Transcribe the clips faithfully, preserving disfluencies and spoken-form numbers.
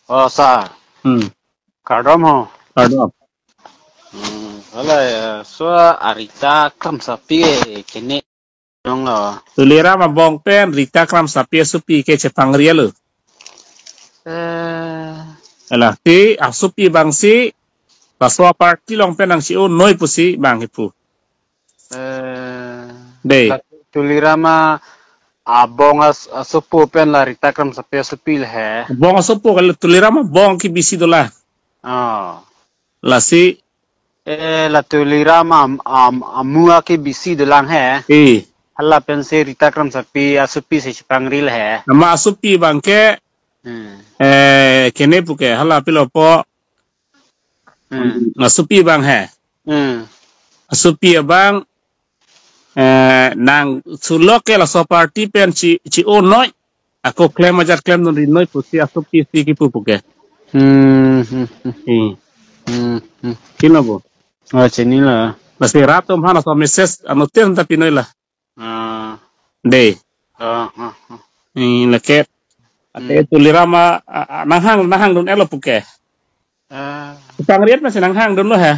Oh, sir. Hmm. Kardom ho. Kardom. Hmm, hala, eh, so Rita Kramsapi, eh, kene dong lo. Tuliram abong pen Rita Kramsapi asopi ke chepangri lo. Eh. Lasi asopi abang si, laso aparty along pen nangche-o noi pusi abang kipu. Eh, Dei. La Tuliram abong as-, asopo pen la Rita Kramsapi asopi le he. Abong asopo kali, Tuliram abong ke bisi dolang. Oh. Lasi. Eh, la Tuliram am, am, amu ke bisi dolang he. Eh. Hala pensi Rita Kramsapi asopi si chepangri le he. Amat asopi abang ke. Hmm. Eh, kene puke, hala pilo po. Hmm. Asopi abang he. Hmm. Asopi abang, eh, nang sulok ke laso aparty pen che, che-o noi. Ako klem ajat klemdunri noi pusi asopi si kipu puke. Hmm, hmm, hmm. Hmm. Hmm, hmm. Chini lo bo. Oh, chini lo. Lasi rat atum aphan laso message anuttin ta pinoi la. Ah. Dei. Ah, ah, ah. Eh, lake. Ate Hmm. Tuliram a, a, a, nanghang, nanghangdun-et lo puke. Ah. Pangri-et masi nanghangdun lo he.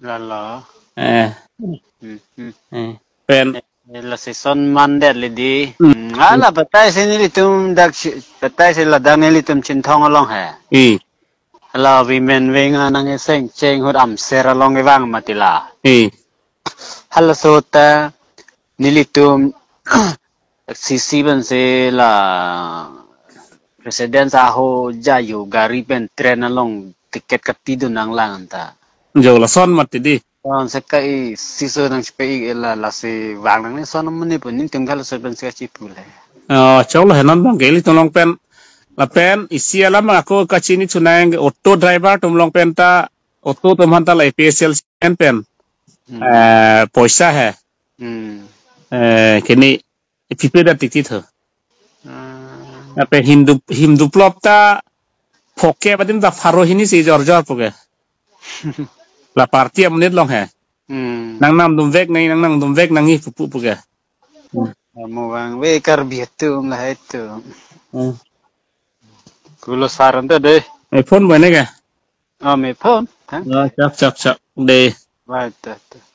Lalo. Eh. Hmm, hmm. Eh. Pen. Eh, lasi son mandet le dei. Hmm. Hmm. Hala batai si nelitum dak si, batai si ladak nelitum Chinthong along he. Eh. Hala women wing anang eseng cheng hut amser along kevang mati la. Eh. Halaso ta nelitum sisi pensi la President Saho Jayo gari pen train along ticket katidun nanglang ta. Jo lason mati dei. Son seka isi so nangchepa-ik la lasi vang nangne son amonit pu nelitum halaso pensi kachipu le. Oh, choklo he non abang ke ilitum along pen. Lapen isi alam ako kachini chunang auto driver atum along pen ta, auto atum aphan ta la A P H L C pen pen. Hmm. Eh, poisa he. Hmm. Eh, kene pipe da titi tho. Hmm. Lapen him du, him duplop ta phongkep adim ta pharo hini si jor jor puke. La party amonit along he. Hmm. Nang namdun vek nang, nang namdun vek nangji pupu puke. Hmm. Amo vangve Karbi atum lahai atum. Hmm. Kulo saran ta dei. Eh, phone boy ne ke? Ah, me phone, ha? Ah, chak, chak, chak. Dei. Vai, ta, ta.